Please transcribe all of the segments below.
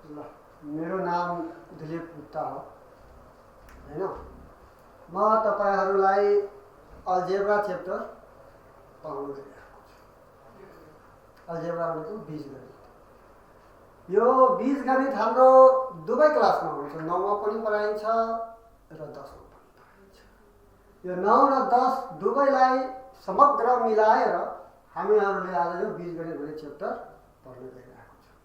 ल मेरो नाम दिलीप गुप्ता हो हैन। म तपाईहरुलाई अलजेब्रा च्याप्टर पढाउन गइरहेको छु। अलजेब्रा भनेको बीजगणित। यो बीजगणित हाम्रो दुवै क्लासमा हुन्छ, 9 मा पनि पढाइन्छ र 10 मा पनि पढाइन्छ। यो 9 र 10 दुवैलाई समग्र मिलाएर हामीहरुले आज यो बीजगणित भन्ने च्याप्टर पढ्न गइरहेको छौं।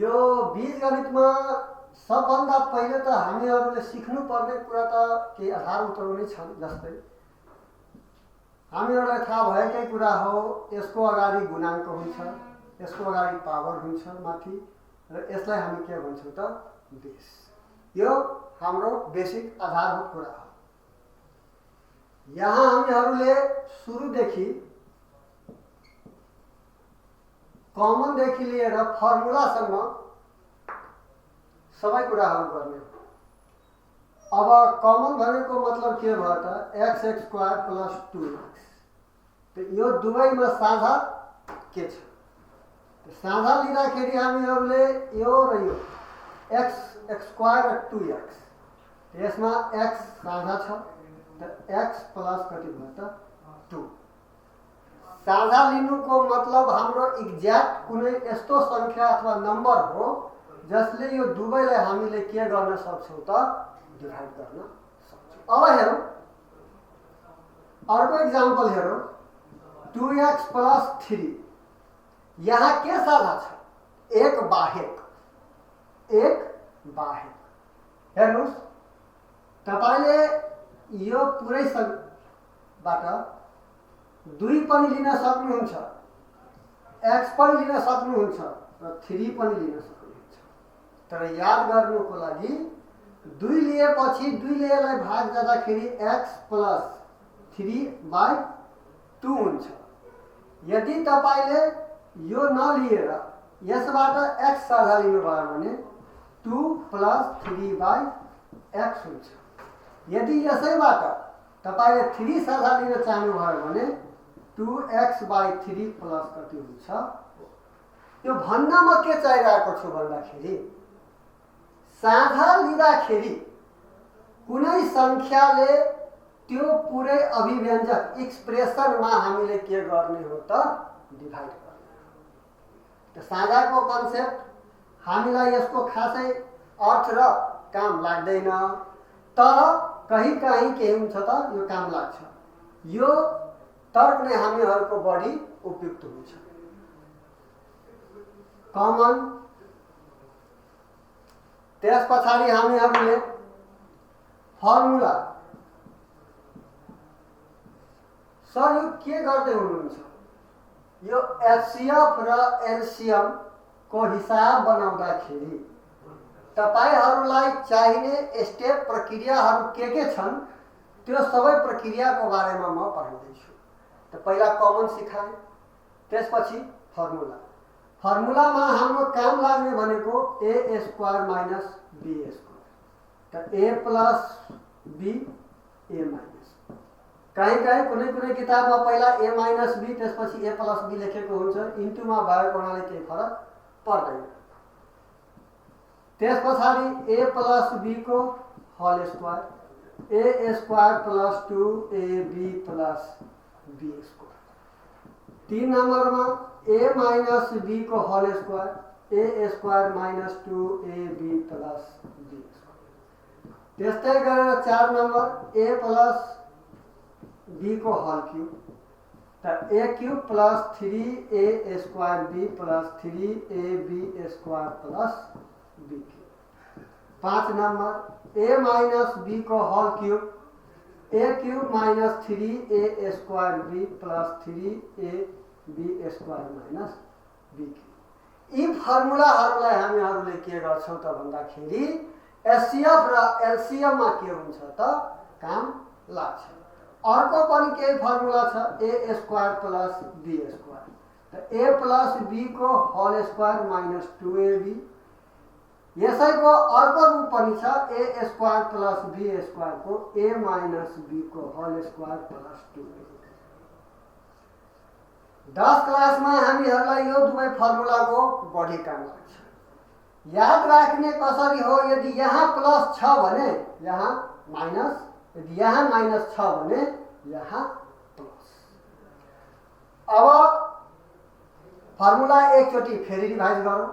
यो बीजगणितमा सबभन्दा पहिले त हामीहरुले सिक्नु पर्ने कुरा त केही आधारभूतहरु नै छन्। जस्तै हामीहरुलाई थाहा भएकै कुरा हो, यसको अगाडि गुणाङ्क हुन्छ, यसको अगाडि पावर हुन्छ माथि, र यसलाई हामी के भन्छौं त बेस। यो हाम्रो बेसिक आधारभूत कुरा हो। यहाँ हामीहरुले सुरुदेखि कमन देखि लिएर फर्मुलासम्म सबै कुराहरु गर्ने हो। अब कमन भनेको मतलब के भयो त x² + 2x। त यो दुवैमा साझा के छ? साझा लिँदाखेरि हामीहरुले यो र यो x² र 2x, यसमा x साझा छ, त x प्लस कति भयो त 2। साझा लिनुको मतलब हाम्रो एक्ज्याक्ट कुनै यस्तो संख्या अथवा नम्बर हो जसले यो दुवैलाई हामीले के गर्न सक्छौं त डिभाइड गर्न सक्छौं। अब हेरौं अर्को एक्जाम्पल हेरौं, 2x + 3। यहाँ के साझा छ? एक बाहेक। हेर्नुस्, तपाईले यो पुरै बाट 2 पनि लिन सक्नुहुन्छ, x पनि लिन सक्नुहुन्छ र 3 पनि लिन सक्नुहुन्छ। तर याद गर्नुको लागि 2 लिएपछि 2 ले यसलाई भाग गर्दाखेरि x + 3/2 हुन्छ। यदि तपाईले यो नलिएर यसबाट x साझा लिनुभयो भने 2 + 3/x हुन्छ। यदि यसैबाट तपाईले 3 साझा लिन चाहनुभयो भने 2x/3 प्लस कति हुन्छ? यो भन्न म के चाहिरहेको छु भन्दाखेरि साझा लिँदाखेरि कुनै संख्याले त्यो पुरै अभिव्यञ्जक एक्सप्रेसनमा हामीले के गर्ने हो त डिभाइड गर्ने हो। त साझाको कन्सेप्ट हामीलाई यसको खासै अर्थ र काम लाग्दैन, तर कहीं के हुन्छ त यो काम लाग्छ। यो तर्क नै हामीहरुको बढी उपयुक्त हुन्छ। कमन, त्यसपछि हामीहरुले फर्मुला। सर यो के गर्दै हुनुहुन्छ? यो एचसीएफ र एलसीएम को हिसाब बनाउँदाखेरि तपाईहरुलाई चाहिने स्टेप प्रक्रियाहरु के छन् त्यो सबै प्रक्रियाको बारेमा म पढाउँदै छु। त पहिला कमन सिकाए, त्यसपछि फर्मुला। फर्मुलामा हाम्रो काम लाग्ने भनेको a² - b²। त a + b a-। कहीं कुनै किताबमा पहिला a - b त्यसपछि a + b लेखेको हुन्छ, इन्टुमा भएको हुनाले केही फरक पर्दैन। त्यसपछि a + b को whole square, a² + 2ab + b²। 3 नम्बरमा a - b को whole square, a² - 2ab + b²। त्यस्तै गरेर 4 नम्बर a + b को होल क्यूब, त a³ + 3a² + 3ab² + b³। 5 number a - b को whole cube, a³ - 3a² + 3ab² - b³। यी फर्मुलाहरुलाई हामीहरुले के गर्छौं त भन्दाखेरि एचसीएफ र एलसीएम मा के हुन्छ त काम लाग्छ। अर्को पनि केही फर्मुला छ, a² + b²। त a + b को होल स्क्वायर - 2ab। यसैको अर्को रूप पनि छ, a² + b² को a - b को होल स्क्वायर + 2ab। 10 क्लासमा हामीहरुलाई यो दुवै फर्मुलाको बढी काम लाग्छ। याद राख्ने कसरी हो, यदि यहाँ प्लस छ भने यहाँ माइनस, यदि यहाँ माइनस छ भने यहाँ प्लस। अब फर्मुला एकचोटि फेरि रिभाइज गरौँ।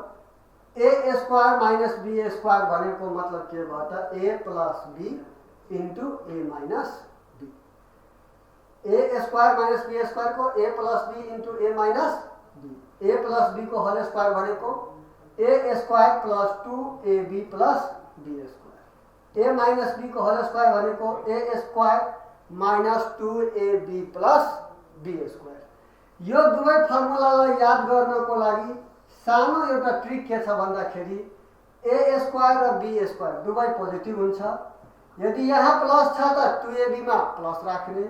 A square minus b square भनेको मतलब के भयो त a plus b into a minus b. A square minus b square को a plus b into a minus b. A plus b को होल स्क्वायर भनेको a square plus 2ab plus b square. A minus b को whole square भनेको a square minus 2ab plus b square. यो दुवै फर्मुलालाई याद गर्नको लागि सानो एउटा ट्रिक के छ भन्दाखेरि ए स्क्वायर र बी स्क्वायर दुवै पोजिटिभ हुन्छ। यदि यहाँ प्लस छ त 2ab मा प्लस राख्ने,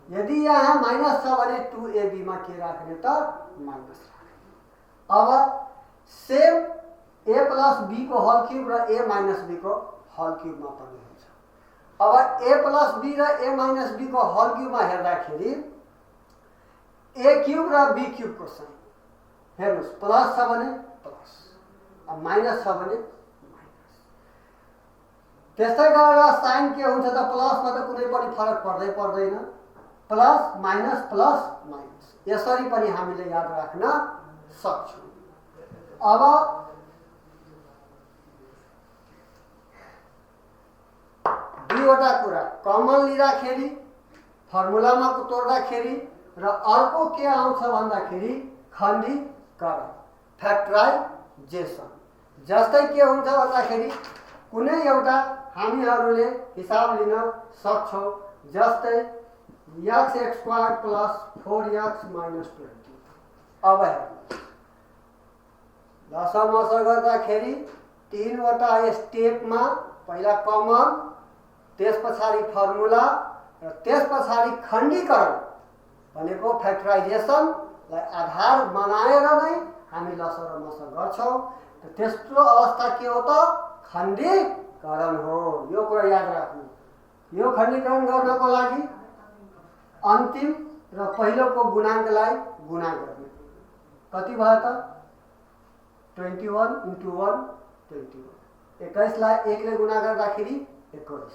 यदि यहाँ माइनस छ भने 2ab मा के राख्ने त माइनस राख्ने। अब सेम ए प्लस बी को होल क्यूब र ए माइनस बी को होल क्यूब मा पनि हुन्छ। अब ए प्लस बी र ए माइनस बी को होल क्यूब मा हेर्दाखेरि ए क्यूब र बी क्यूब को साइन हेर्नुस्, प्लस छ भने प्लस, अब माइनस छ भने माइनस। त्यस्तै गरेर साइन के हुन्छ त प्लसमा त कुनै पनि फरक पर्दैन, प्लस माइनस प्लस माइनस। यसरी पनि हामीले याद राख्न सक्छौँ। अब दुईवटा कुरा कमन लिँदाखेरि फर्मुलामा तोड्दाखेरि र अर्को के आउँछ भन्दाखेरि खण्डीकरण, फ्याक्टराइजेसन। जस्तै के हुन्छ भन्दाखेरि कुनै एउटा हामीहरूले हिसाब लिन सक्छौँ, जस्तै x square plus 4x minus 20। अब हेर्नुहोस्, लसमस गर्दाखेरि तीनवटा स्टेपमा पहिला कमन, त्यस पछाडि फर्मुला र त्यस पछाडि खण्डीकरण भनेको फ्याक्टराइजेसनलाई आधार बनाएर नै हामी लस र मस गर्छौँ। तेस्रो अवस्था के हो त खण्डीकरण हो। यो कुरा याद राख्नु। यो खण्डीकरण गर्नको लागि अन्तिम र पहिलोको गुणाङ्कलाई गुणा गर्ने। कति भयो त 21 इन्टु 1 21। 21 लाई 1 ले गुणा गर्दाखेरि 21।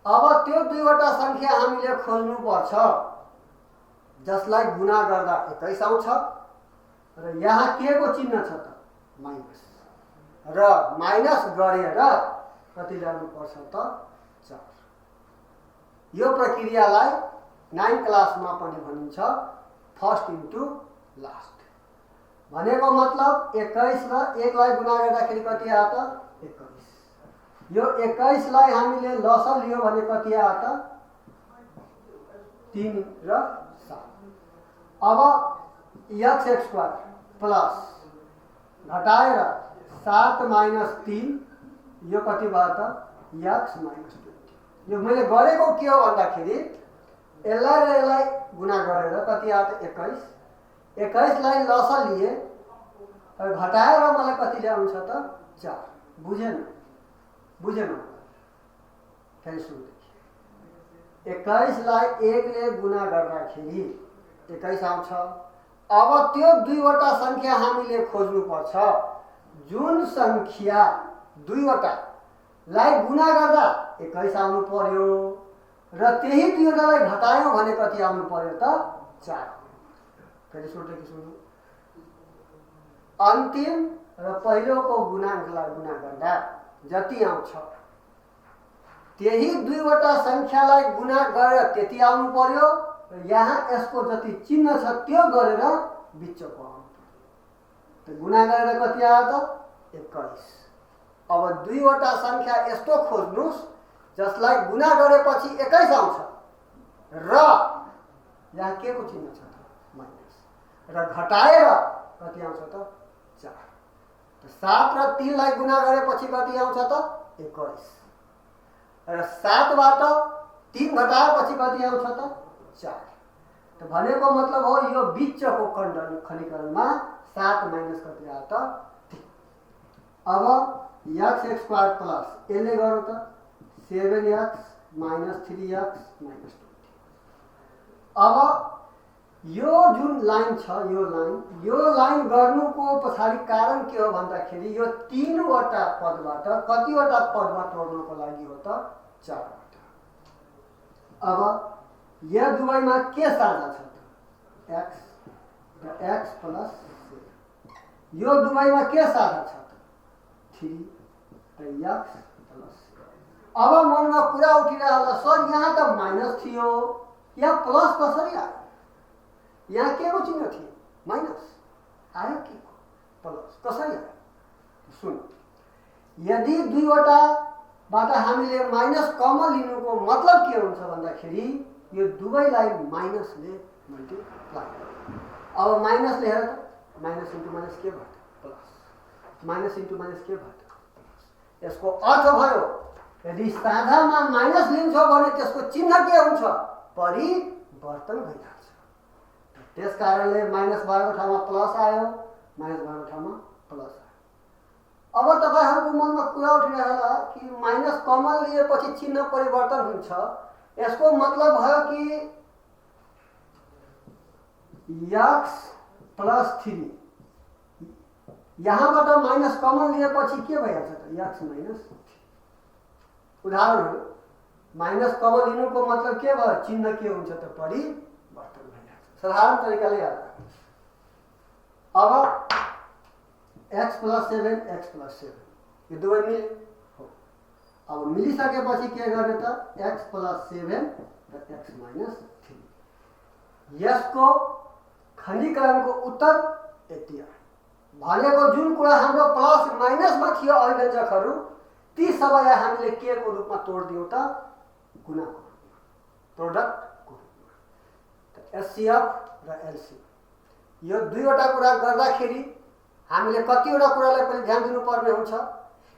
अब त्यो दुईवटा संख्या हामीले खोज्नु पर्छ जसलाई गुणा गर्दा 21 आउँछ र यहाँ के को चिन्ह छ त माइनस, र माइनस गरेर कति ल्याउनु पर्छ त 4। यो प्रक्रियालाई 9 क्लासमा पनि भनिन्छ फर्स्ट इन्टु लास्ट। भनेको मतलब 21 र 1 लाई गुणा गर्दाखेरि कति आयो त 21। यो 21 लाई हामीले लसल लियो भने कति आयो त 3 र 7। अब x स्क्वायर प्लस घटाएर 7 माइनस 3, यो कति भयो त x माइनस 20। यो मैले गरेको के हो भन्दाखेरि यसलाई र यसलाई गुणा गरेर कति आयो त 21। 21 लाई लसल लिए र घटाएर मलाई कति ल्याउनु छ त 4। बुझेन? फेरि सुन्दै 21 लाई 1 ले गुणा गर्दाखेरि 21 आउँछ। अब त्यो दुईवटा संख्या हामीले खोज्नु पर्छ जुन संख्या दुईवटा लाई गुणा गर्दा 21 आउनु पर्यो र त्यही दुईवटालाई घटायौं भने कति आउनु पर्यो त 4। फेरि सुन्नु, अन्तिम र पहिलोको गुणाङ्कलाई गुणा गर्दा जति आउँछ त्यही दुईवटा संख्यालाई गुणा गरेर त्यति आउनु पर्यो र यहाँ यसको जति चिन्ह छ त्यो गरेर बिचको आउनु पर्यो। गुणा गरेर कति आयो त 21। अब दुईवटा संख्या यस्तो खोज्नुस् जसलाई गुणा गरेपछि 21 आउँछ र यहाँ के को चिन्ह छ त माइनस, र घटाएर कति आउँछ त 4। 7 र 3 लाई गुणा गरेपछि कति आउँछ त 21 र 7 बाट 3 घटाएपछि कति आउँछ त 4। त भनेको मतलब हो यो बिचको खण्डीकरणमा 7 माइनस कति आयो त 3। अब x स्क्वायर प्लस यसले गरौँ त 7x माइनस 3x माइनस 20। अब यो जुन लाइन छ यो लाइन गर्नुको पछाडि कारण के हो भन्दाखेरि यो 3 वटा पदबाट कतिवटा पदमा तोड्नको लागि हो त 4 वटा। अब यो दुवैमा के साझा छ त x र x प्लस 7। यो दुवैमा के साझा छ त 3 र x प्लस 7। अब मनमा कुरा उठिरहेको होला सर यहाँ त माइनस थियो यहाँ प्लस कसरी आयो? यहाँ के को चिन्ह थियो माइनस आयो के प्लस कसरी आयो? सुन, यदि दुईवटाबाट हामीले माइनस कमन लिनुको मतलब के हुन्छ भन्दाखेरि यो दुवैलाई माइनसले मल्टिप्लाई। अब माइनस लेखेर त माइनस इन्टु माइनस के भयो प्लस, माइनस इन्टु माइनस के भयो प्लस। यसको अर्थ भयो यदि साझामा माइनस लिन्छौ भने त्यसको चिन्ह के हुन्छ? परिवर्तन भइहाल्छ। त्यस कारणले माइनस भएको ठाउँमा प्लस आयो, माइनस भएको ठाउँमा प्लस आयो। अब तपाईहरुको मनमा कुरा उठिरहेको होला कि माइनस कमन लिएपछि चिन्ह परिवर्तन हुन्छ, यसको मतलब भयो कि x प्लस 3 यहाँबाट माइनस कमन लिएपछि के भइहाल्छ त x माइनस 3। उदाहरण हो, माइनस कमन लिनुको मतलब के भयो? चिन्ह के हुन्छ त परिवर्तन भइहाल्छ। साधारण तरिकाले याद राख्नुहोस्। अब x प्लस 7 x प्लस 7 यो दुवै मिले हो। अब मिलिसकेपछि के गर्ने त x प्लस 7 र x माइनस 3। यसको खण्डीकरणको उत्तर यति आयो। भनेको जुन कुरा हाम्रो प्लस माइनसमा थियो अभिव्यञ्जकहरू ती सबैलाई हामीले के को रूपमा तोड्दियौ त गुणाको रूपमा, प्रोडक्टको रूपमा। त एचसीएफ र एलसीएम यो दुईवटा कुरा गर्दाखेरि हामीले कतिवटा कुरालाई पनि ध्यान दिनुपर्ने हुन्छ।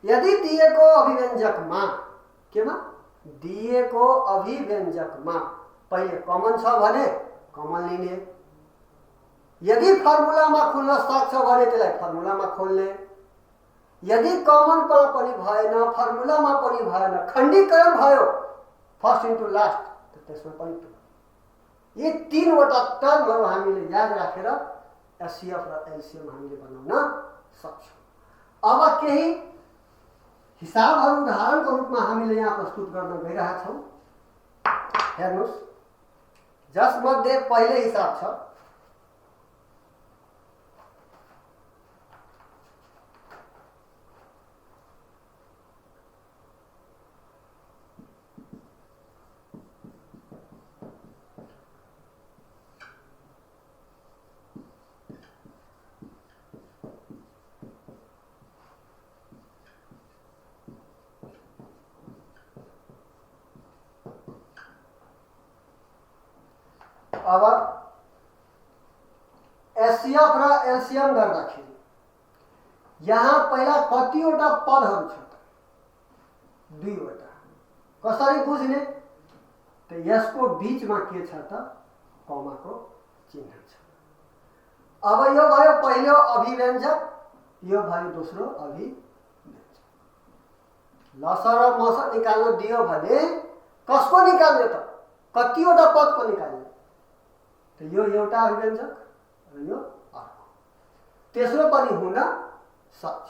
यदि दिएको अभिव्यञ्जकमा केमा दिएको अभिव्यञ्जकमा पहिले कमन छ भने कमन लिने, यदि फर्मुलामा खुल्न सक्छ भने त्यसलाई फर्मुलामा खोल्ने, यदि कमन पनि भएन फर्मुलामा पनि भएन खण्डीकरण भयो फर्स्ट इन्टु लास्ट त त्यसमा पनि यी 3 वटा टर्महरू हामीले याद राखेर एचसीएफ र एलसीएम हामीले बनाउन सक्छौं। अब केही हिसाबहरू उदाहरणको रूपमा हामीले यहाँ प्रस्तुत गर्न गइरहेका छौं। हेर्नुस्, जसमध्ये पहिले हिसाब छ अब एचसीएफ र एलसीएम गर्दाखेरि यहाँ पहिला कतिवटा पदहरू छ त 2 वटा। कसरी बुझ्ने त यसको बीचमा के छ त कमाको चिन्ह छ। अब यो भयो पहिलो अभिव्यञ्जक, यो भयो दोस्रो अभिव्यञ्जक। लस र मस निकाल्न दियो भने कसको निकाल्ने त कतिवटा पदको निकाल्ने त यो एउटा अभिव्यञ्जक र यो अर्को, तेस्रो पनि हुन सक्छ।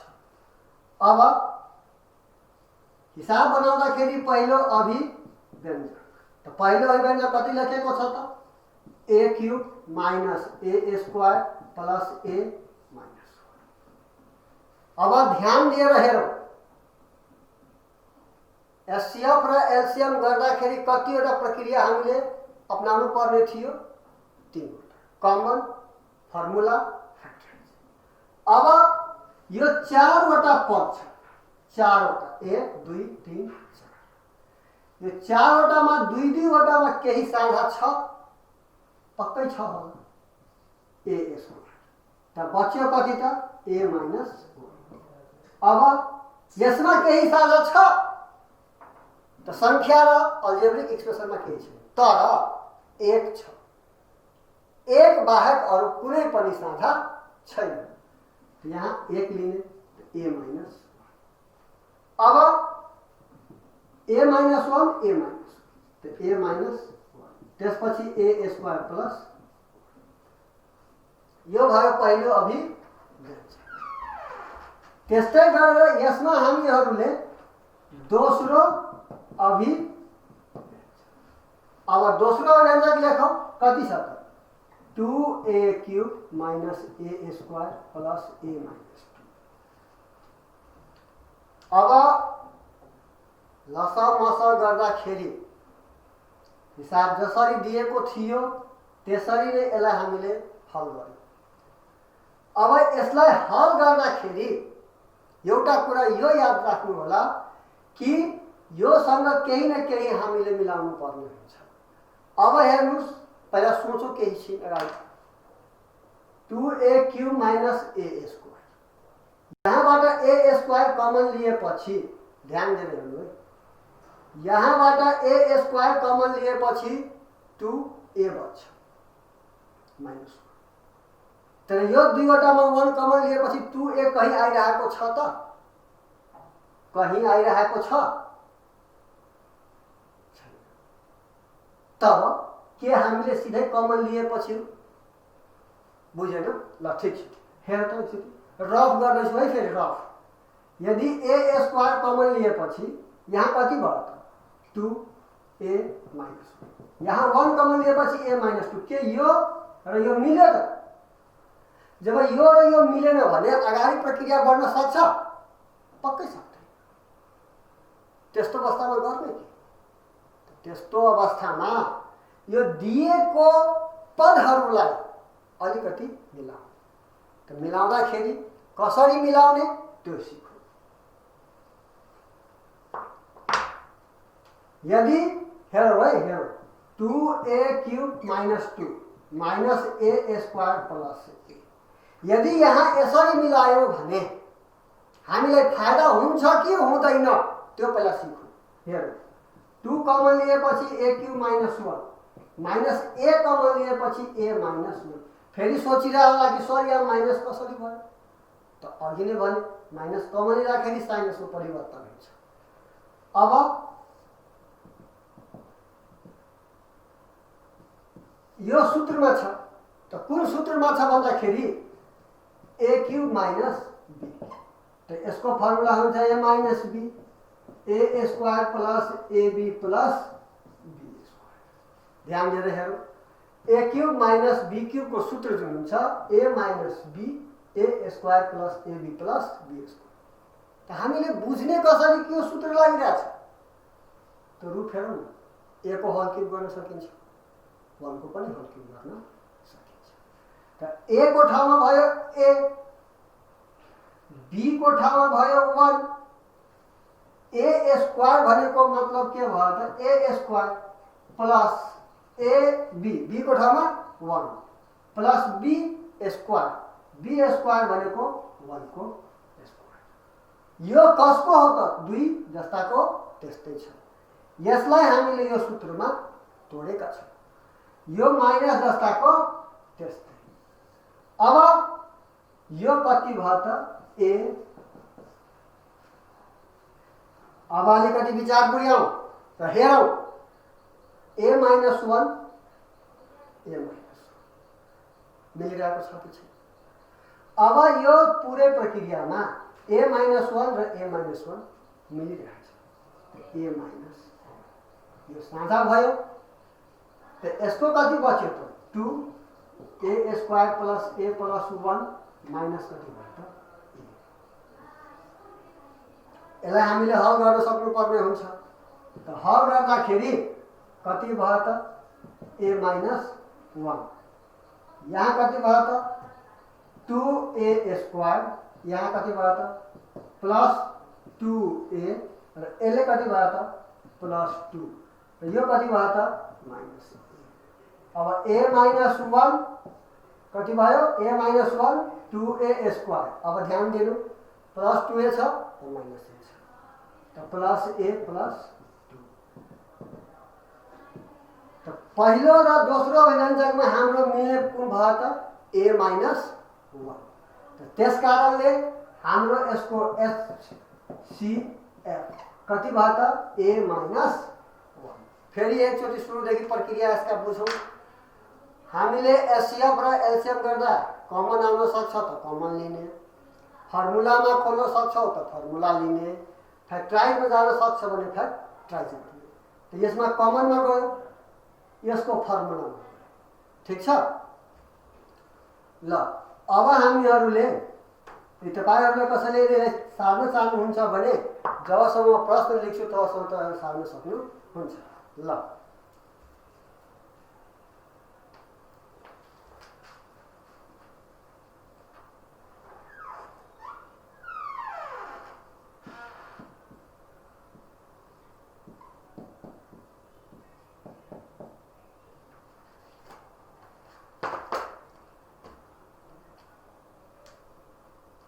अब हिसाब बनाउँदाखेरि पहिलो अभिव्यञ्जक त पहिलो अभिव्यञ्जक कति लेखेको छ त a cube minus a square plus a minus 1। अब ध्यान दिएर हेरौं, एचसीएफ र एलसीएम गर्दाखेरि कतिवटा प्रक्रिया हामीले अपनाउनु पर्ने थियो? 3 वटा, कमन, फर्मुला, फ्याक्टराइज। अब यो 4 वटा पद छ, 4 वटा 1 2 3 4। यो 4 वटामा 2 वटामा केही साझा छ पक्कै छ होला, a स्क्वायर त बच्यो कति त a माइनस 1। अब यसमा केही साझा छ त संख्या र अल्जेब्रिक एक्सप्रेसनमा केही छैन, तर 1 छ। 1 बाहेक अरु कुनै पनि साझा छैन। यहाँ 1 लिने a माइनस 1। अब a माइनस 1 a माइनस 1 त्यसपछि a स्क्वायर प्लस यो भयो पहिलो अभिव्यञ्जक। त्यस्तै गरेर यसमा हामीहरूले दोस्रो अभिव्यञ्जक। अब दोस्रो अभिव्यञ्जक लेखौँ। कति छ त? 2a³ minus a² plus a minus 2। अब लसमस गर्दाखेरि हिसाब जसरी दिएको थियो त्यसरी नै यसलाई हामीले हल गर्यौँ। अब यसलाई हल गर्दाखेरि एउटा कुरा यो याद राख्नु होला कि योसँग केही न केही हामीले मिलाउनु पर्ने हुन्छ। अब हेर्नुहोस्, पहिला सोचौँ केही छिन अगाडि। 2a³ minus a²। यहाँबाट a² कमन लिएपछि ध्यान दिएर हेर्नु है, यहाँबाट a² कमन लिएपछि 2a बच्छ माइनस 1। तर यो दुईवटामा 1 कमन लिएपछि 2a कहीँ आइरहेको छ त? कहीँ आइरहेको छ? तब के हामीले सिधै कमन लिएपछि बुझेन? ल ठिक छ, हेर त एकचोटि रफ गर्दैछु है फेरि रफ। यदि a² कमन लिएपछि यहाँ कति भयो त? 2a minus 1। यहाँ 1 कमन लिएपछि a माइनस 2। के यो र यो मिल्यो त? जब यो र यो मिलेन भने अगाडि प्रक्रिया बढ्न सक्छ? पक्कै सक्दैन। त्यस्तो अवस्थामा गर्ने के? त्यस्तो अवस्थामा यो दिएको पदहरूलाई अलिकति मिलाऊ। त मिलाउँदाखेरि कसरी मिलाउने त्यो सिकौँ। यदि हेरौँ है, हेरौँ 2a³ minus 2 minus a² plus a। यदि यहाँ यसरी मिलायो भने हामीलाई फाइदा हुन्छ कि हुँदैन त्यो पहिला सिकौँ। हेरौँ, 2 कमन लिएपछि a³ minus 1 minus a common लिएपछि a माइनस 1। फेरि सोचिरहला कि सर यहाँ माइनस कसरी भयो? त अघि नै भने माइनस कमन लिँदाखेरि साइनसको परिवर्तन हुन्छ। अब यो सूत्रमा छ त कुन सूत्रमा छ भन्दाखेरि a³ माइनस b। त यसको फर्मुला हुन्छ a minus b a² plus ab plus b²। ध्यान दिएर हेरौँ, a³ माइनस b³ को सूत्र जुन हुन्छ a minus b a² plus ab plus b²। त हामीले बुझ्ने कसरी के सूत्र लागिरहेछ त रुट हेरौँ न। a को हल क्युब गर्न सकिन्छ, 1 को पनि हल क्युब गर्न सकिन्छ। त a को ठाउँमा भयो a, b को ठाउँमा भयो 1। a² भनेको मतलब के भयो त? a² प्लस ab, b को ठाउँमा 1 प्लस b² b² भनेको 1 को स्क्वायर। यो कसको हो त? 2 जस्ताको त्यस्तै छ। यसलाई हामीले यो सूत्रमा तोडेका छौँ। यो माइनस जस्ताको त्यस्तै। अब यो कति भयो त? a। अब अलिकति विचार पुर्याउँ र हेरौँ, a माइनस 1 a माइनस 1 मिलिरहेको छ कि छैन? अब यो पुरै प्रक्रियामा a माइनस 1 र a माइनस 1 मिलिरहेको छ। a माइनस यो साझा भयो। त यसको कति बच्यो त? 2a² plus a plus 1 minus कति भयो त? यसलाई हामीले हल गर्न सक्नुपर्ने हुन्छ। त हल गर्दाखेरि कति भयो त? a minus 1। यहाँ कति भयो त? 2a²। यहाँ कति भयो त? प्लस 2a र यसले कति भयो त? प्लस 2 र यो कति भयो त? माइनस 1। अब a माइनस 1 कति भयो? a minus 1 2a²। अब ध्यान दिनु, प्लस 2a छ र माइनस a छ, त प्लस a प्लस 2। त पहिलो र दोस्रो व्यञ्जकमा हाम्रो मिल्ने कुन भयो त? a minus 1। त त्यस कारणले हाम्रो यसको HCF कति भयो त? a minus 1। फेरि एकचोटि सुरुदेखि प्रक्रिया यसका बुझौँ। हामीले HCF र LCM गर्दा कमन आउन सक्छ त कमन लिने, फर्मुलामा खोल्न सक्छौ त फर्मुला लिने, फ्याक्टराइजमा जान सक्छ भने फ्याक्टराइज लिने। त यसमा कमनमा गयो, यसको फर्मुलामा, ठिक छ। ल अब हामीहरूले तपाईहरुले कसैले यसलाई सार्न चाहनुहुन्छ भने जबसम्म प्रश्न लेख्छु तबसम्म तपाईहरु सार्न सक्नुहुन्छ। ल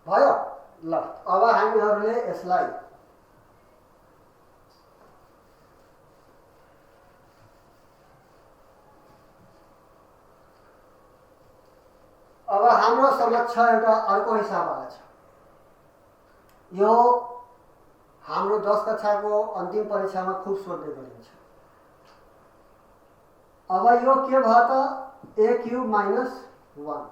भयो। ल अब हामीहरूले यसलाई अब हाम्रो समक्ष एउटा अर्को हिसाब आएछ। यो हाम्रो 10 कक्षाको अन्तिम परीक्षामा खुब सोध्ने गरिन्छ। अब यो के भयो त a क्यूब माइनस 1।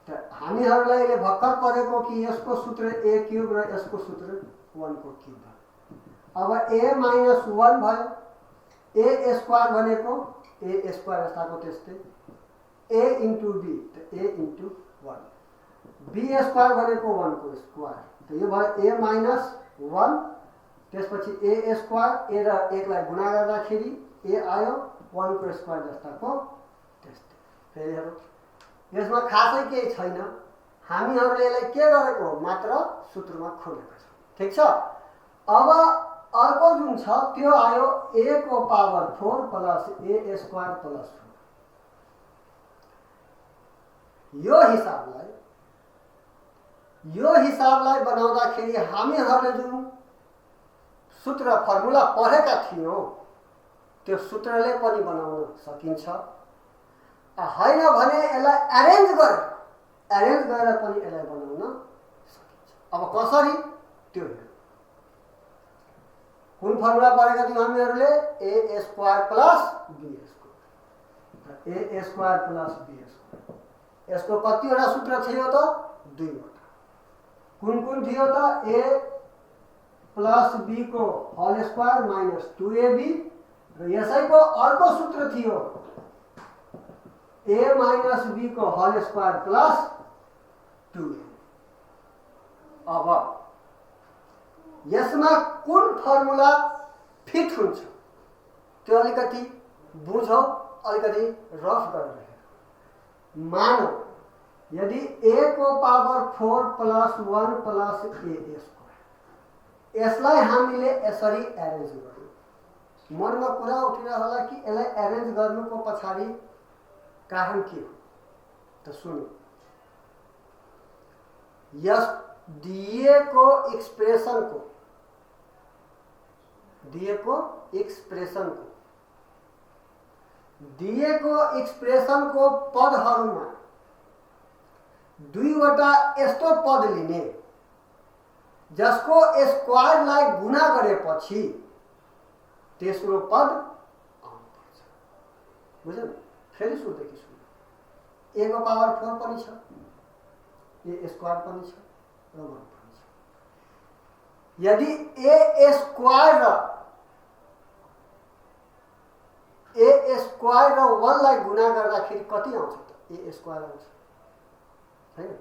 हामीहरूलाई अहिले भर्खर परेको कि यसको सूत्र a क्यूब र यसको सूत्र 1 को क्यूब भयो। अब a माइनस 1 भयो, a स्क्वायर भनेको a स्क्वायर यस्ताको त्यस्तै, a इन्टु b त a इन्टु 1, b स्क्वायर भनेको 1 को स्क्वायर त यो भयो a माइनस 1। त्यसपछि a स्क्वायर, a र 1 लाई गुणा गर्दाखेरि a आयो, 1 को स्क्वायर जस्ताको त्यस्तै। फेरि हेरौँ, यसमा खासै केही छैन, हामीहरूले यसलाई के गरेको हो मात्र सूत्रमा खोलेको छ, ठिक छ। अब अर्को जुन छ त्यो आयो a को power 4 plus a square plus 4। यो हिसाबलाई बनाउँदाखेरि हामीहरूले जुन सूत्र फर्मुला पढेका थियौं त्यो सूत्रले पनि बनाउन सकिन्छ, हैन भने यसलाई एरेन्ज गरेर पनि यसलाई बनाउन सकिन्छ। अब कसरी त्यो हेरौँ। कुन फर्मुला पढेका थियौं हामीहरूले? a square plus b square, a square plus b square. यसको कतिवटा सूत्र थियो त? 2 वटा। कुन थियो त? a प्लस b को होल स्क्वायर माइनस 2ab र यसैको अर्को सूत्र थियो a माइनस b को होल स्क्वायर प्लस 2a। अब यसमा कुन फर्मुला फिट हुन्छ त्यो अलिकति बुझौ, अलिकति रफ गरेर हेरौँ। मानौ यदि a को power 4 plus 1 plus a square, यसलाई हामीले यसरी एरेन्ज गर्यौं। मनमा कुरा उठिरहेको होला कि यसलाई एरेन्ज गर्नुको पछाडि कारण के हो त सुन्नु। यस दिएको एक्सप्रेसनको पदहरुमा 2 वटा यस्तो पद लिने जसको स्क्वायरलाई गुणा गरेपछि तेस्रो पद आउनुपर्छ। बुझ्यौ? फेरि सुरुदेखि सुन्नु। a को पावर 4 पनि छ, a स्क्वायर पनि छ र 1 पनि छ। यदि a स्क्वायर र 1 लाई गुणा गर्दाखेरि कति आउँछ त? a स्क्वायर आउँछ हैन?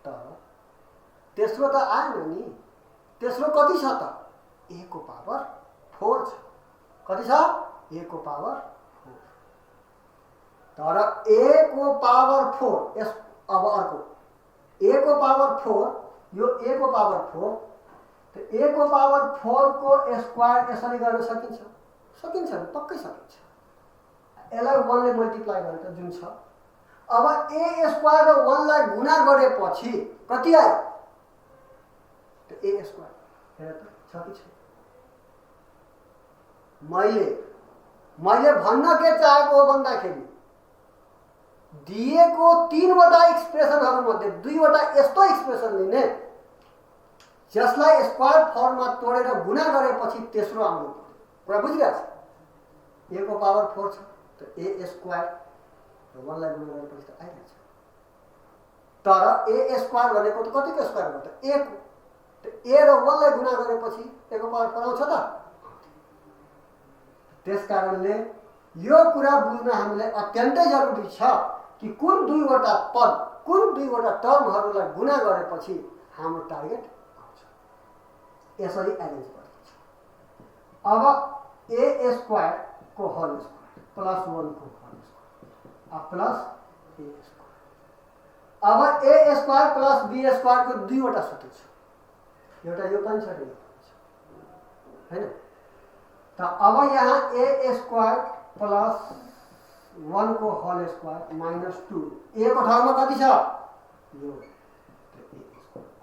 तर तेस्रो त आएन नि। तेस्रो कति छ त? a को पावर 4 छ। कति छ? a को पावर 4। तर a को पावर 4 यस अब अर्को a को पावर 4, यो a को पावर 4 त a को पावर 4 को स्क्वायर यसरी गर्न सकिन्छ? सकिन्छ नि, पक्कै सकिन्छ। यसलाई 1 ले मल्टिप्लाई गरेर जुन छ। अब a स्क्वायर र 1 लाई गुणा गरेपछि कति आयो त? a square. हेर त छ कि छैन? मैले भन्न के चाहेको हो भन्दाखेरि दिएको 3 वटा एक्सप्रेसनहरु मध्ये 2 वटा यस्तो एक्सप्रेसन लिने जसलाई स्क्वायर फर्ममा तोडेर गुणा गरेपछि तेस्रो आउनु पर्यो। कुरा बुझिरहेछ? a को पावर 4 छ त a स्क्वायर र 1 लाई गुणा गरेपछि त आइरहेछ। तर ए स्क्वायर भनेको त कतिको स्क्वायर हो त? ए को। ए र 1 लाई गुणा गरेपछि ए को पावर पराउँछ त? त्यसकारणले यो कुरा बुझ्न हामीलाई अत्यन्तै जरुरी छ कि कुन दुईवटा पद, कुन दुईवटा टर्महरूलाई गुणा गरेपछि हाम्रो टार्गेट आउँछ। यसरी एरेन्ज गरिन्छ। अब ए स्क्वायर को होल स्क्वायर प्लस 1 को होल स्क्वायर प्लस ए स्क्वायर। अब ए स्क्वायर प्लस बी स्क्वायर को दुईवटा सूत्र छ, एउटा यो पनि छ र यो पनि छ, हैन? त अब यहाँ ए स्क्वायर प्लस 1 को होल स्क्वायर माइनस 2, ए को ठाउँमा कति छ? यो।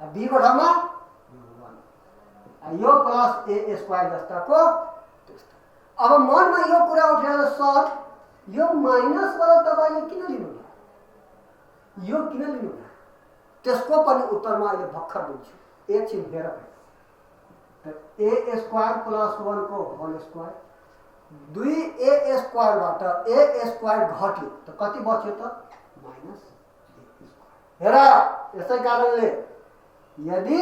अब बी को ठाउँमा यो प्लस ए स्क्वायर जस्ताको त्यस्तो। अब मनमा यो कुरा उठेर सर यो माइनस वाला तपाईले किन लिनुभयो? यो किन लिनुभयो? त्यसको पनि उत्तर म अहिले भर्खर दिन्छु, एकछिन हेर। ए स्क्वायर प्लस 1 को होल स्क्वायर, 2a स्क्वायरबाट ए स्क्वायर घट्यो त कति बच्यो त? माइनस ए स्क्वायर। हेर, यसै कारणले यदि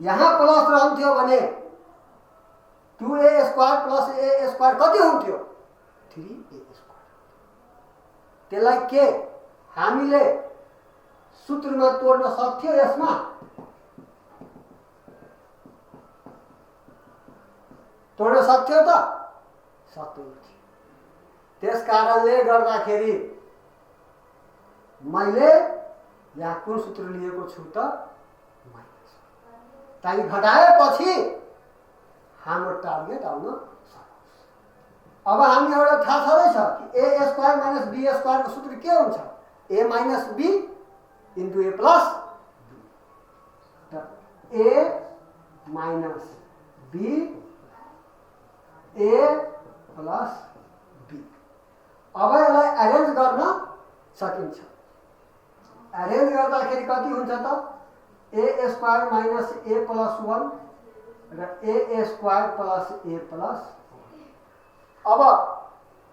यहाँ प्लस रहन्थ्यो भने 2a स्क्वायर प्लस ए स्क्वायर कति हुन्थ्यो? 3a square. त्यसलाई के हामीले सूत्रमा तोड्न सक्थ्यो? यसमा तोड्न सक्थ्यो त? सक्दैन थियो। त्यसकारणले गर्दाखेरि मैले यहाँ कुन सूत्र लिएको छु त? माइनस। ताकि घटाएपछि हाम्रो टार्गेट आउन सकोस्। अब हामीहरूलाई थाहा छँदैछ कि a square minus b square को सूत्र के हुन्छ? A minus b into a plus b. A minus b a plus b. अब यसलाई एरेन्ज गर्न सकिन्छ। एरेन्ज गर्दाखेरि कति हुन्छ त? ए स्क्वायर माइनस ए प्लस 1 र ए स्क्वायर प्लस ए प्लस। अब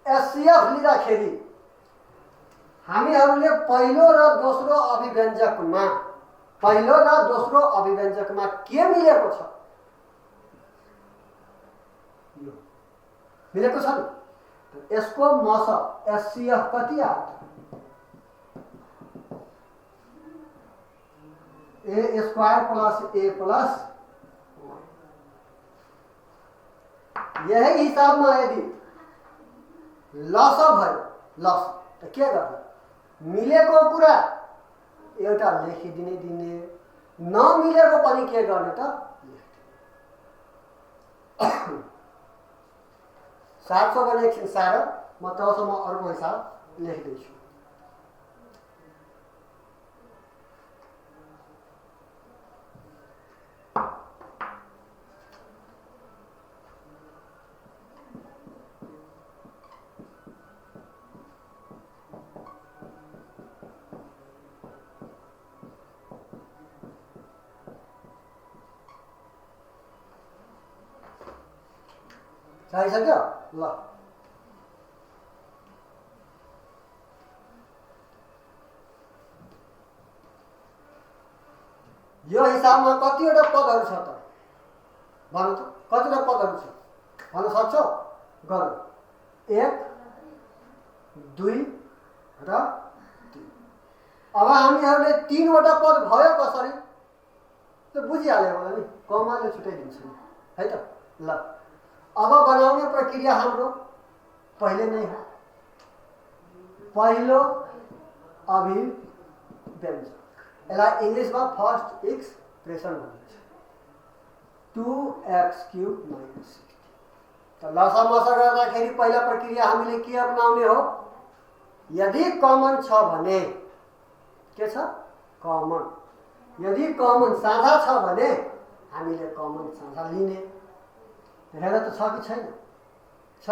एचसीएफ लिँदाखेरि हामीहरूले पहिलो र दोस्रो अभिव्यञ्जकमा, पहिलो र दोस्रो अभिव्यञ्जकमा के मिलेको छ? यो मिलेको छ नि। यसको मस एचसीएफ कति आयो? ए स्क्वायर प्लस ए प्लस। यही हिसाबमा यदि लस भयो, लस त के गर्ने? मिलेको कुरा एउटा लेखिदिने दिने, नमिलेको पनि के गर्ने त? 700 भने एकछिन सार, म तबसम्म अर्को हिसाब लेख्दैछु। आइसक्यो? ल, यो हिसाबमा कतिवटा पदहरू छ त? भन्नु त, कतिवटा पदहरू छ? भन्न सक्छौ? गरौँ। 1 2 र 3। अब हामीहरूले 3 वटा पद भयो कसरी? त बुझिहाल्यो होला नि, कमाले छुटाइदिन्छ नि, है त? ल, अब बनाउने प्रक्रिया हाम्रो पहिले नै हो। पहिलो अभिव्यञ्जक, यसलाई इङ्ग्लिसमा फर्स्ट एक्सप्रेसन भनिन्छ। 2x³ - 60। त लसामसा गर्दाखेरि पहिला प्रक्रिया हामीले के अपनाउने हो? यदि कमन छ भने के छ? कमन। यदि कमन साझा छ भने हामीले कमन साझा लिने। हेर त छ कि छैन? छ।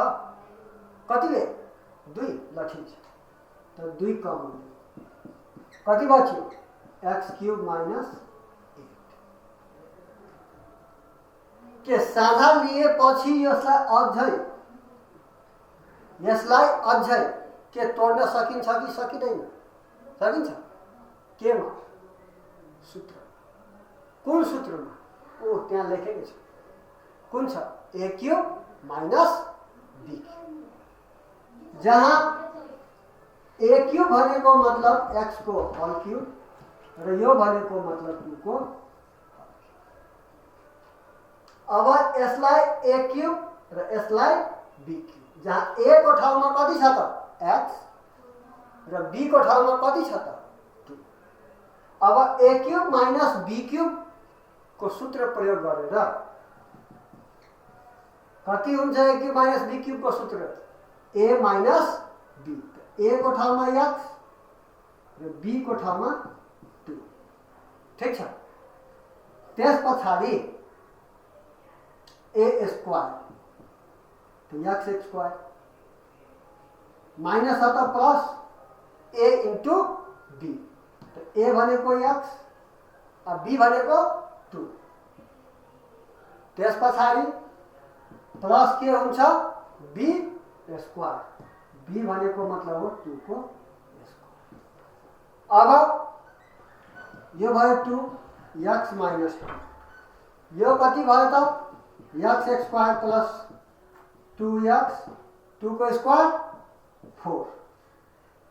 कतिले? 2। ल ठिक छ, त 2 कमन कति बच्यो? x³ - 8। के साझा लिएपछि यसलाई अझै के तोड्न सकिन्छ कि सकिँदैन? सकिन्छ। केमा? सूत्र कुन सूत्रमा ओ त्यहाँ लेखेको छ कुन छ a cube minus b cube जहाँ a क्यूब भनेको मतलब x को होल क्यूब र यो भनेको मतलब 2 को अब यसलाई a क्यूब र यसलाई b क्यूब जहाँ a को ठाउँमा कति छ त x र b को ठाउँमा कति छ त 2 अब a cube minus b cube को सूत्र प्रयोग गरेर कति हुन्छ a cube minus b cube को सूत्र a माइनस b a को ठाउँमा x र b को ठाउँमा 2 ठीक छ त्यसपछि a स्क्वायर तो x स्क्वायर माइनस अत प्लस a इंटू b तो a भनेको x अब b भनेको 2 त्यसपछि प्लस के हुन्छ b स्क्वायर b भनेको मतलब हो 2 को स्क्वायर अब यो भयो 2 x माइनस 2 यो कति भयो त x स्क्वायर प्लस 2x 2 को स्क्वायर 4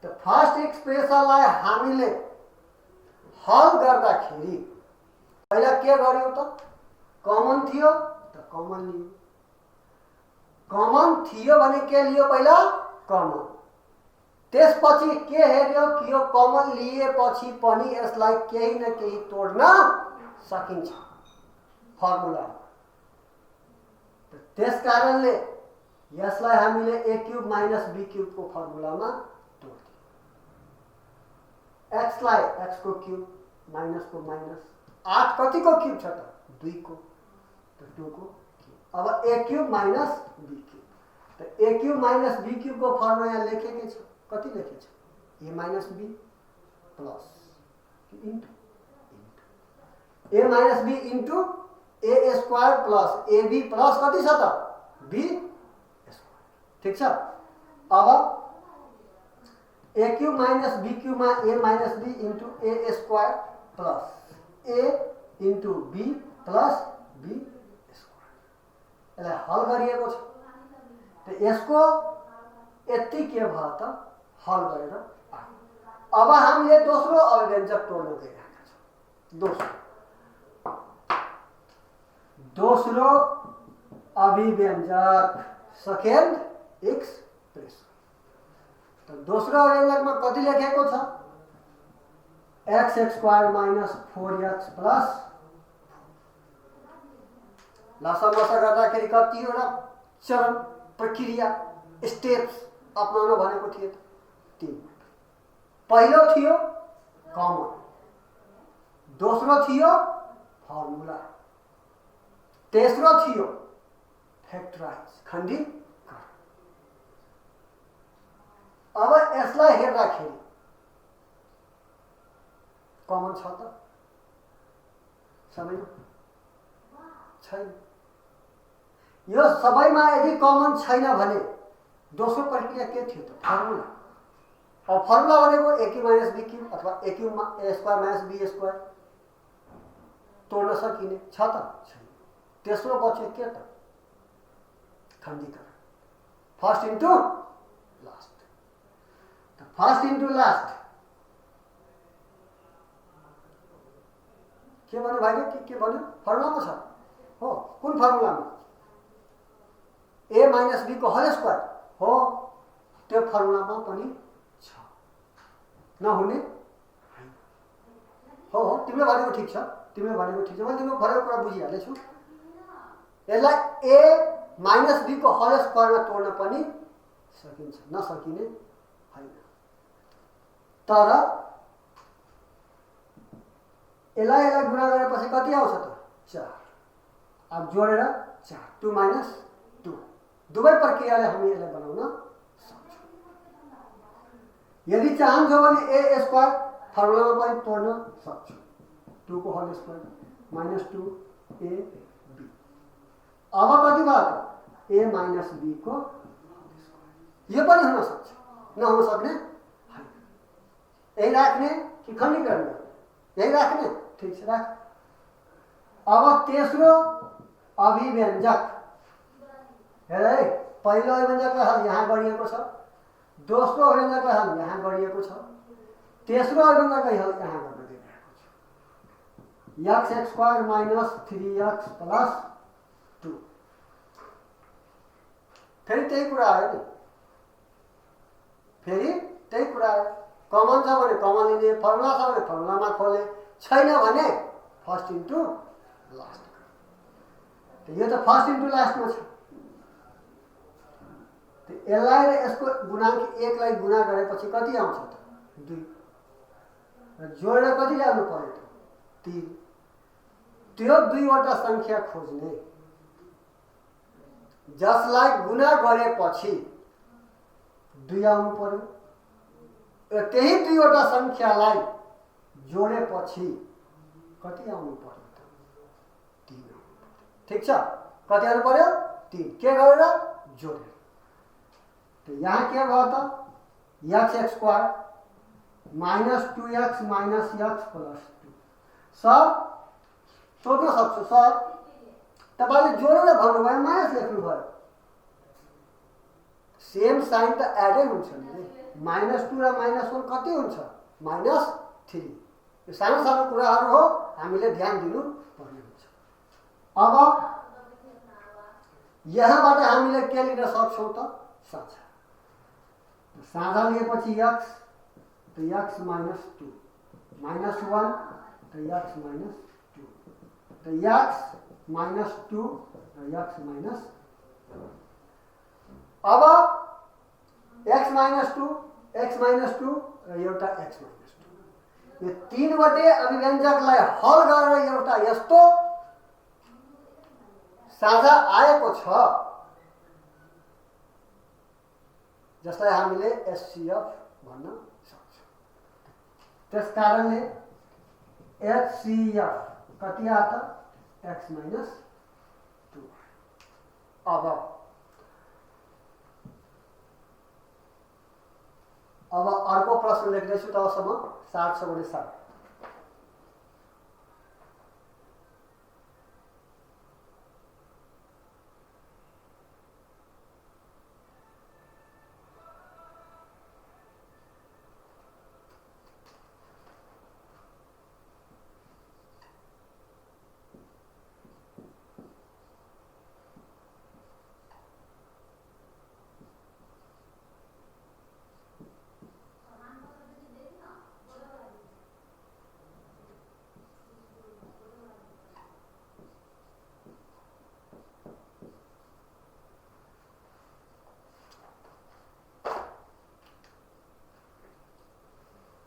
तो फर्स्ट एक्सप्रेसनलाई हामीले हल गर्दाखेरि पहिला के गर्यो त कमन थियो त कमन लियो कमन थियो भने के लियो पहिला कमन त्यसपछि के हेर्यो कि यो कमन लिएपछि पनि यसलाई केही न केही तोड्न सकिन्छ फर्मुला त्यसकारणले यसलाई हामीले a cube minus b cube को फर्मुलामा तोड्दियौ x लाई x को क्यूब माइनस को माइनस 8 कति को क्यूब छ त 2 को तो 2 को क्यूब अब a cube minus b cube तो a cube minus b cube को फर्मुला यहाँ लेखेकै छ कति लेखे छ a minus b plus into a minus b into a square plus ab plus कति छ त b स्क्वायर ठीक छ अब a cube minus b cube मा a minus b into a square plus a into b plus b square यसलाई हल गरिएको छ त यसको यति के भयो त हल गरेर अब हामीले दोस्रो अभिव्यञ्जक तोड्न गइरहेका छौं दोस्रो अभिव्यञ्जक सेकेन्ड एक्सप्रेसन तो दोस्रो अभिव्यञ्जकमा कति लेखेको छ x square minus 4x plus लसमस गर्दाखेरि कतिवटा चरण प्रक्रिया स्टेप्स अपनाउन भनेको थियो त 3 पहिलो थियो कमन दोस्रो थियो फर्मुला तेस्रो थियो फ्याक्टराइज खण्डित अब यसलाई हेर्दाखेरि कमन छ त सबैमा छैन यो सबैमा यदि कमन छैन भने दोस्रो प्रक्रिया के थियो त फर्मुला अब फर्मुला भनेको a cube minus b cube अथवा a cube a square minus b square तोड्न सकिने छ त छैन तेस्रो बच्यो के त खण्डीकरण फर्स्ट इन्टु लास्ट त फर्स्ट इन्टु लास्ट के भन्नु भाइले के भन्नु फर्मुलामा छ हो कुन फर्मुलामा a माइनस b को होल स्क्वायर हो त्यो फर्मुलामा पनि छ नहुने हो हो तिमीले भनेको ठिक छ तिमीले भनेको ठिक छ मैले तिम्रो भनेको कुरा बुझिहाले छु यसलाई a माइनस b को होल स्क्वायरमा तोड्न पनि सकिन्छ नसकिने हैन तर यसलाई गुणा गरेपछि कति आउँछ त 4 अब जोडेर 4 2 माइनस 2 दुवै प्रक्रियाले हामी यसलाई बनाउन सक्छौं यदि चाहन्छौ भने a स्क्वायर फर्मुलामा पनि तोड्न सक्छौं 2 को whole square minus 2 a b अब कति भयो a माइनस b को यो पनि हुन सक्छ नहुन सक्ने हैन यही राख्ने कि खण्डीकरण गर्ने यही राख्ने ठीक छ राख। अब तेस्रो अभिव्यञ्जक हेर है, पहिलो अभिव्यञ्जकलाई हल यहाँ गरिएको छ, दोस्रो अभिव्यञ्जकलाई हल यहाँ गरिएको छ, तेस्रो अभिव्यञ्जकलाई हल यहाँ गर्न दिइरहेको छ। x² माइनस 3x प्लस 2 फेरि त्यही कुरा आयो नि, फेरि त्यही कुरा आयो। कमन छ भने कमन लिने, फर्मुला छ भने फर्मुलामा खोले, छैन भने फर्स्ट इन्टु लास्ट। यो त फर्स्ट इन्टु लास्टमा छ। यसलाई र यसको गुणाङ्क 1 लाई गुणा गरेपछि कति आउँछ त? 2। र जोडेर कति ल्याउनु पर्यो त? 3। त्यो दुईवटा संख्या खोज्ने जसलाई गुणा गरेपछि 2 आउनु पर्यो, र त्यही दुईवटा संख्यालाई जोडेपछि कति आउनु पर्यो त? 3 आउनु पर्यो। ठीक छ, कति आउनु पर्यो? 3। के गरेर? जोडेर। तो यहाँ के भयो त? x² minus 2x minus x plus 2। Sir सोध्न सक्छु, सर तपाईले जोडेर भन्नुभयो माइनस लेख्नुभयो, सेम साइन त एडै हुन्छ नि। -2 र -1 कति हुन्छ? -3। यो सानो सानो कुराहरू हो, हामीले ध्यान दिनु पर्ने हुन्छ। अब यहाँबाट हामीले के लिन सक्छौं त? साझा। साझा लिएपछि x, तो x माइनस 2, -1 तो x माइनस 2, तो x माइनस 2 र x माइनस। अब x माइनस 2 र एउटा x माइनस 2, यो तीनवटै अभिव्यञ्जकलाई हल गरेर एउटा यस्तो साझा आएको छ जसलाई हामीले HCF भन्न सक्छौं। त्यसकारणले HCF कति आयो त? x minus 2। अब अर्को प्रश्न लेख्दैछु तबसम्म 60 छ भने 60।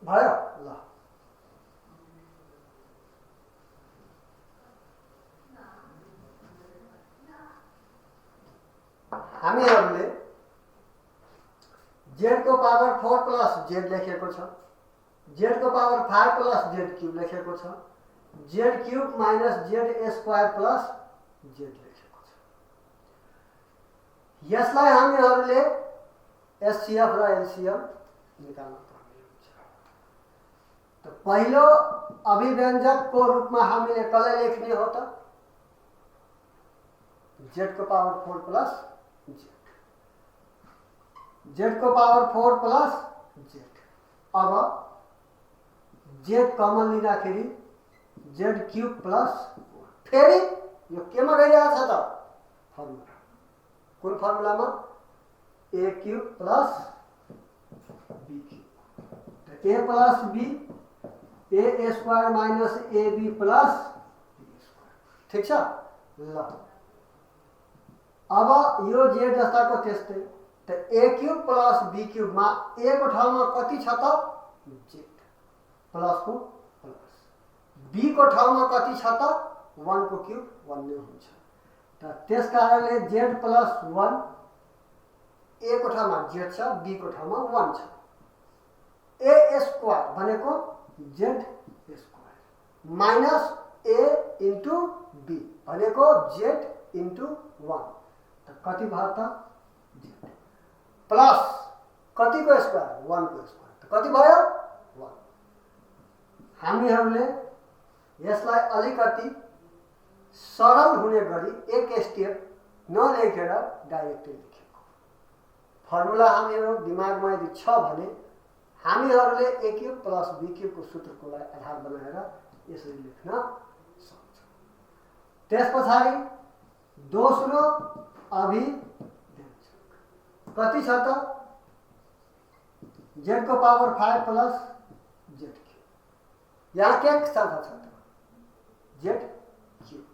भयो ल। हामीहरूले z को पावर 4 प्लस z लेखेको छ, z को पावर 5 प्लस z क्यूब लेखेको छ, z cube minus z square plus z लेखेको छ। यसलाई हामीहरूले HCF र LCM निकाल्न पर्ने हुन्छ। तो पहिलो अभिव्यञ्जक को रूपमा हामीले कसलाई लेख्ने हो त? z को पावर 4 प्लस z, z को पावर 4 प्लस z। अब z कमन लिँदाखेरि z क्यूब प्लस, फेरि यो केमा गइरहेछ त? फर्मुला। कुन फर्मुलामा? a cube plus b cube. तो a plus b, a square minus ab plus b square. ठीक छ ल। अब यो z जस्ताको त्यस्तै, तो a cube plus b cube मा a को ठाउँमा कति छ त? z प्लस को प्लस, b को ठाउँमा कति छ त? 1 को क्यूब 1 नै हुन्छ। त त्यसकारणले z प्लस 1, a को ठाउँमा z छ, b को ठाउँमा 1 छ। a स्क्वायर भनेको z square minus a into b भनेको z इन्टु 1, त कति भयो त? z प्लस कतिको स्क्वायर? 1 को स्क्वायर, त कति भयो? 1। हामीहरूले यसलाई अलिकति सरल हुने गरी एक स्टेप नलेखेर डाइरेक्टली लेखेको। फर्मुला हामीहरू दिमागमा यदि छ भने हामीहरूले a क्यूब प्लस b क्यूबको सूत्रकोलाई आधार बनाएर यसरी लेख्न सक्छौँ। त्यस पछाडि दोस्रो अभिव्यञ्जक कति छ त z को पावर 5 प्लस z क्यूब। यहाँ के साथ छ त z क्यूब,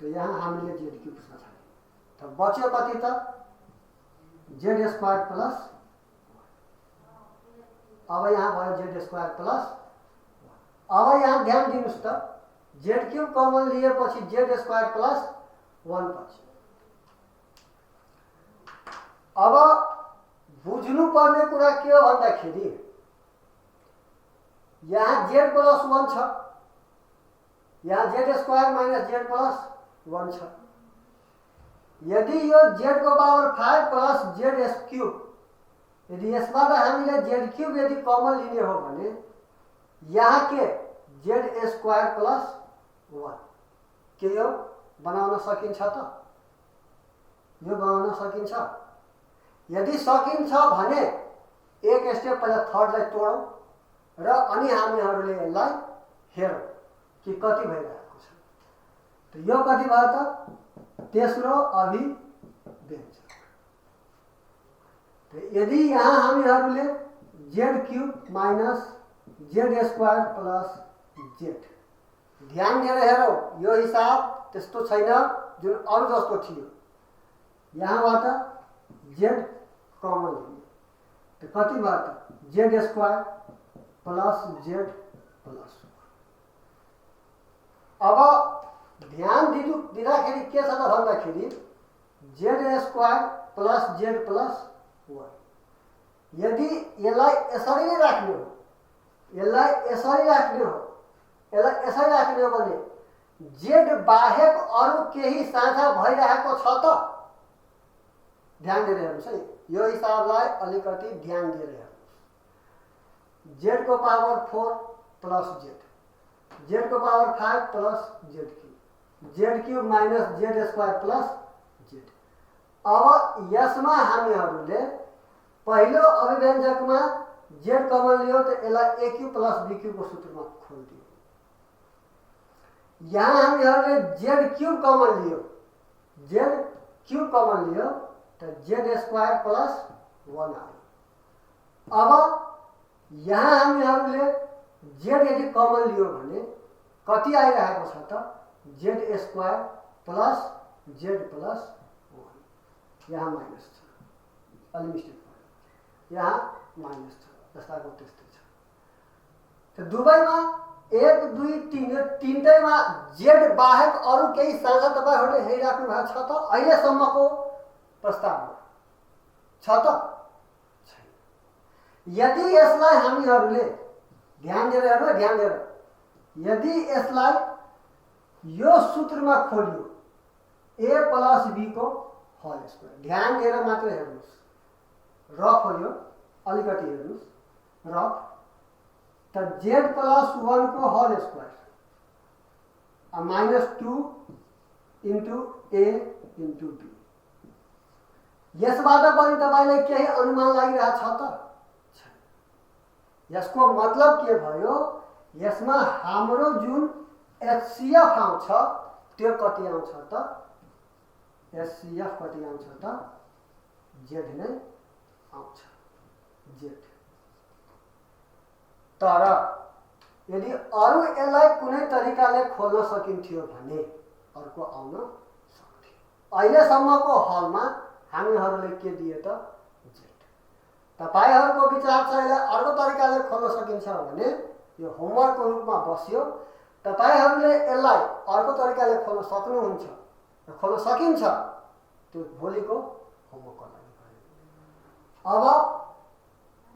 तो यहाँ हामीले z क्यूब पछाडि त बच्यो कति त z स्क्वायर प्लस, अब यहाँ भयो z स्क्वायर प्लस। अब यहाँ ध्यान दिनुस् त z क्यूब कमन लिएपछि z स्क्वायर प्लस 1 पछि। अब बुझ्नु पर्ने कुरा के हो भन्दाखेरि यहाँ z प्लस 1 छ, यहाँ z square minus z plus 1 छ। यदि यो z को पावर 5 प्लस z क्यूब, यदि यसबाट हामीले z क्यूब यदि कमन लिने हो भने यहाँ के z स्क्वायर प्लस 1 के यो बनाउन सकिन्छ त? यो बनाउन सकिन्छ? यदि सकिन्छ भने एक स्टेप पहिला थर्डलाई तोडौं र अनि हामीहरूले यसलाई हेरौं कि कति भइरहेको छ। त यो कति भयो त? तेस्रो अभिव्यञ्जक। यदि यहाँ हामीहरूले z cube minus z square plus z, ध्यान दिएर हेरौं यो हिसाब त्यस्तो छैन जुन अरु जस्तो थियो। यहाँबाट z कमन लिने त कति भयो त z square plus z plus. अब ध्यान दिँदाखेरि के छ त भन्दाखेरि z square plus z plus 1। यदि यसलाई यसरी नै राख्ने हो, यसलाई यसरी राख्ने हो, यसलाई यसरी राख्ने हो भने z बाहेक अरु केही साझा भइरहेको छ त? ध्यान दिएर हेर्नुस् है, यो हिसाबलाई अलिकति ध्यान दिएर हेर्नुस्। z को पावर 4 प्लस z को power 5 plus z cube minus z square plus z। अब यसमा हामीहरूले पहिलो अभिव्यञ्जकमा z कमन लियो त यसलाई a cube plus b cube को सूत्रमा खोल्दियो। यहाँ हामीहरूले z क्यूब कमन लियो, z क्यूब कमन लियो त z स्क्वायर प्लस 1 आयो। अब यहाँ हामीहरूले z यदि कमन लियो भने कति आइरहेको छ त z square plus z plus 1। यहाँ माइनस छ, अलि मिस्टेक भयो, यहाँ माइनस छ, जस्ताको त्यस्तै छ। त दुवैमा 1 2 3 यो तीनटैमा z बाहेक अरु केही साझा तपाईहरुले हेरिराख्नु भएको छ त? अहिलेसम्मको प्रस्तावमा छ त? छैन। यदि यसलाई हामीहरूले ध्यान दिएर हेर्नु, ध्यान दिएर, यदि यसलाई यो सूत्रमा खोलियो a प्लस b को होल स्क्वायर, ध्यान दिएर मात्र हेर्नुस्, रफ हो यो, अलिकति हेर्नुस् रफ, त z प्लस 1 को whole square minus 2 into a into b। यसबाट पनि तपाईलाई केही अनुमान लागिरहेको छ त? यसको मतलब के भयो? यसमा हाम्रो जुन HCF आउँछ त्यो कति आउँछ त? HCF कति आउँछ त? Z नै आउँछ, Z। तर यदि अरु यसलाई कुनै तरिकाले खोल्न सकिन्थ्यो भने अर्को आउन सक्थ्यो। अहिलेसम्मको हलमा हामीहरूले के दिए त? Z। तपाईहरुको विचार छ यसलाई अर्को तरिकाले खोल्न सकिन्छ भने यो होमवर्कको रूपमा बस्यो। तपाईहरुले यसलाई अर्को तरिकाले खोल्न सक्नुहुन्छ र खोल्न सकिन्छ, त्यो भोलिको होमवर्कको लागि भयो। अब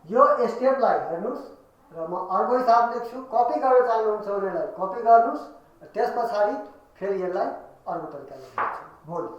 यो स्टेपलाई हेर्नुस् र म अर्को हिसाब लेख्छु, कपी गर्न चाहनुहुन्छ भनेलाई कपी गर्नुस्, त्यसपछि फेरि यसलाई अर्को तरिकाले लेख्छु भोलि।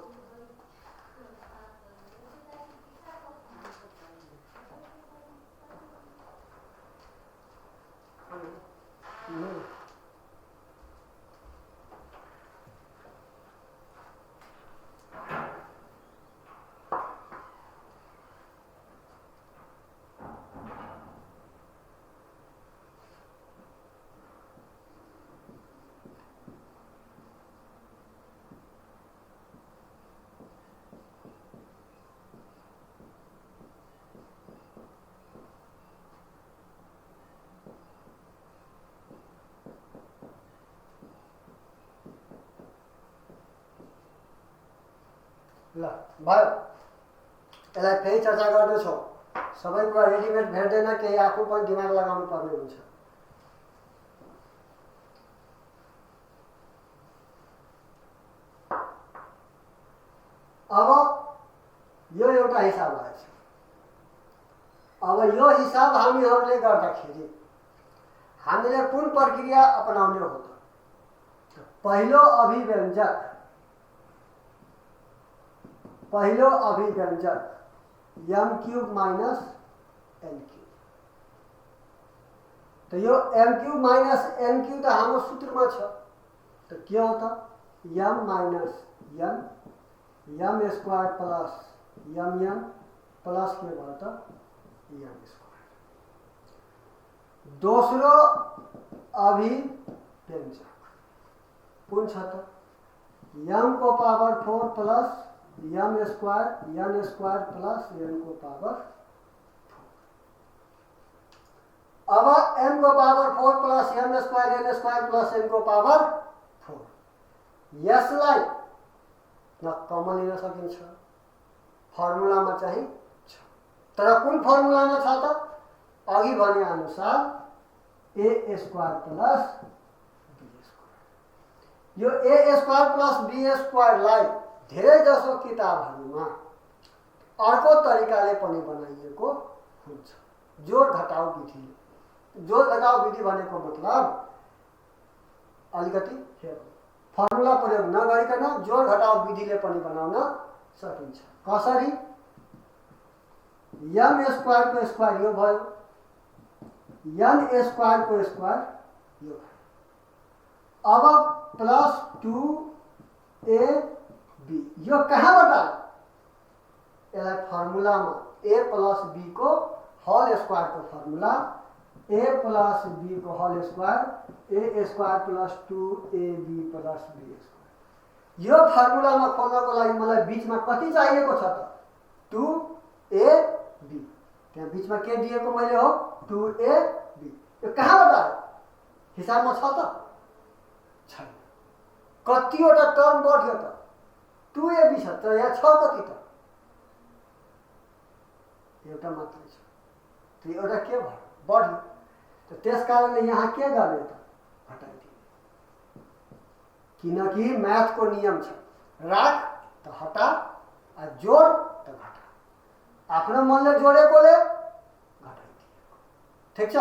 ल भयो, यसलाई फेरि चर्चा गर्दैछौँ। सबै कुरा रेडिमेड भेट्दैन, केही आफू पनि दिमाग लगाउनु पर्ने हुन्छ। अब यो एउटा हिसाब आएछ। अब यो हिसाब हामीहरूले गर्दाखेरि हामीले कुन प्रक्रिया अपनाउने हो त? पहिलो अभिव्यञ्जक m³ माइनस n³। तो यो m³ माइनस n³ त हाम्रो सूत्रमा छ। त के हो त? m minus n m square plus mn plus के भयो त m स्क्वायर। दोस्रो अभिव्यञ्जक कुन छ त? m को power 4 plus m square n square plus n को पावर 4। अब m को power 4 plus m square n square plus n को पावर 4, यसलाई कमन लिन सकिन्छ, फर्मुलामा चाहिँ छ। तर कुन फर्मुलामा छ त? अघि भने अनुसार a square plus b square. यो a स्क्वायर प्लस b स्क्वायरलाई धेरै जसो किताबहरूमा अर्को तरिकाले पनि बनाइएको हुन्छ, जोड घटाउ विधि। जोड घटाउ विधि भनेको मतलब अलिकति फर्मुला प्रयोग नगरिकन जोड घटाउ विधिले पनि बनाउन सकिन्छ। कसरी? m स्क्वायर को स्क्वायर यो भयो, n स्क्वायर को स्क्वायर यो भयो। अब प्लस 2ab यो कहाँबाट आयो? यसलाई फर्मुलामा a प्लस b को होल स्क्वायर को फर्मुला a प्लस b को whole square a square plus 2ab plus b square. यो फर्मुलामा खोल्नको लागि मलाई बीचमा कति चाहिएको छ त? 2ab। त्यहाँ बीचमा के दिएको मैले हो? 2ab। यो कहाँबाट आयो? हिसाबमा छ त? छैन। कतिवटा टर्म बढ्यो त? 2ab छ, तर यहाँ छ कति त? एउटा मात्रै छ। तो एउटा के भयो? बढ्यो। तो त्यसकारणले यहाँ के गर्ने त? घटाइदिने। किनकि म्याथको नियम छ, राख त हटा, जोड त घटा। आफ्नो मनले जोडेकोले घटाइदिएको। ठिक छ?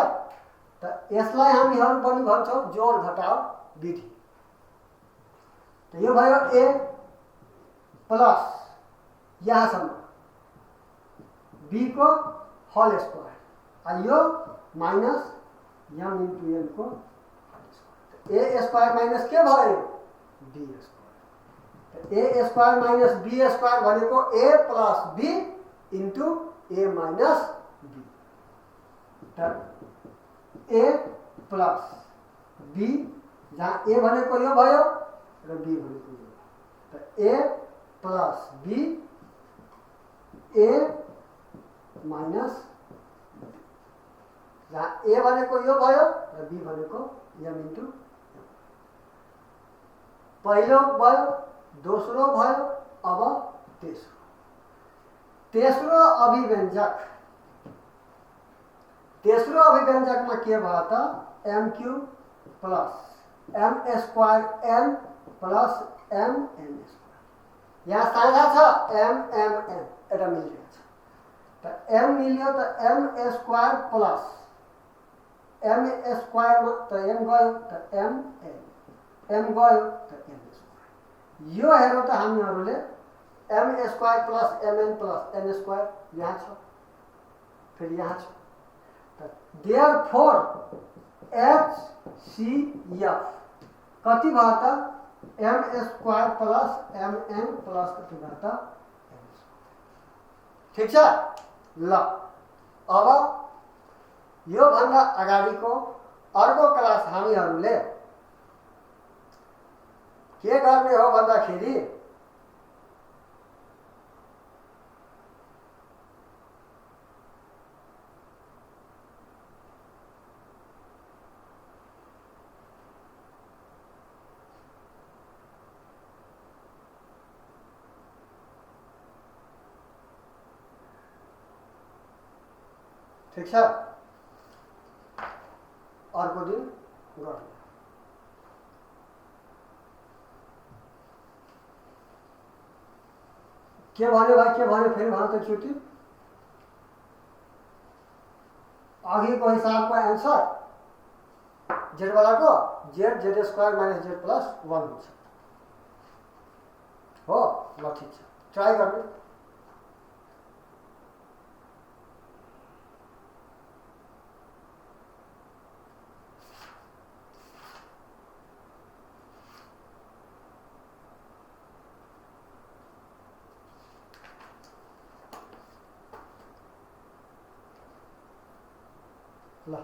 त यसलाई हामीहरू पनि भन्छौँ जोड घटाउ विधि। तो यो भयो a प्लस यहाँसम्म b को होल स्क्वायर, यो माइनस m इंटू n को a स्क्वायर माइनस के भयो? b square. a square minus b square भनेको a plus b into a minus b। a plus b, जहाँ a भनेको यो भयो र b भनेको यो। त a plus b a minus, जहाँ a भनेको यो भयो र b भनेको m इंटू। पहिलो भयो, दोस्रो भयो, अब तेस्रो। तेस्रो अभिव्यञ्जक, तेस्रो अभिव्यञ्जकमा के भयो त? m³ plus m square n plus m n square. यहाँ साझा छ m m n, एउटा मिलिरहेको छ। त m मिल्यो त m square plus m square त m गयो त m n, m गयो त n स्क्वायर। यो हेरौँ त हामीहरूले m square plus mn plus n square यहाँ छ, फेरि यहाँ छ। देयरफोर HCF कति भयो त? m square plus mn plus कति भयो त? n square. ठिक छ? ल अब यो भन्दा अगाडिको अर्को क्लास हामीहरूले के गर्ने हो भन्दाखेरि ठिक छ, अर्को दिन गर्नु। के भन्यो भाइ, के भन्यो फेरि भन त एकचोटि। अघिको हिसाबको एन्सर जेडवालाको z z square minus z plus 1 हुन्छ हो। ल ठिक छ, ट्राई गर्नु। ल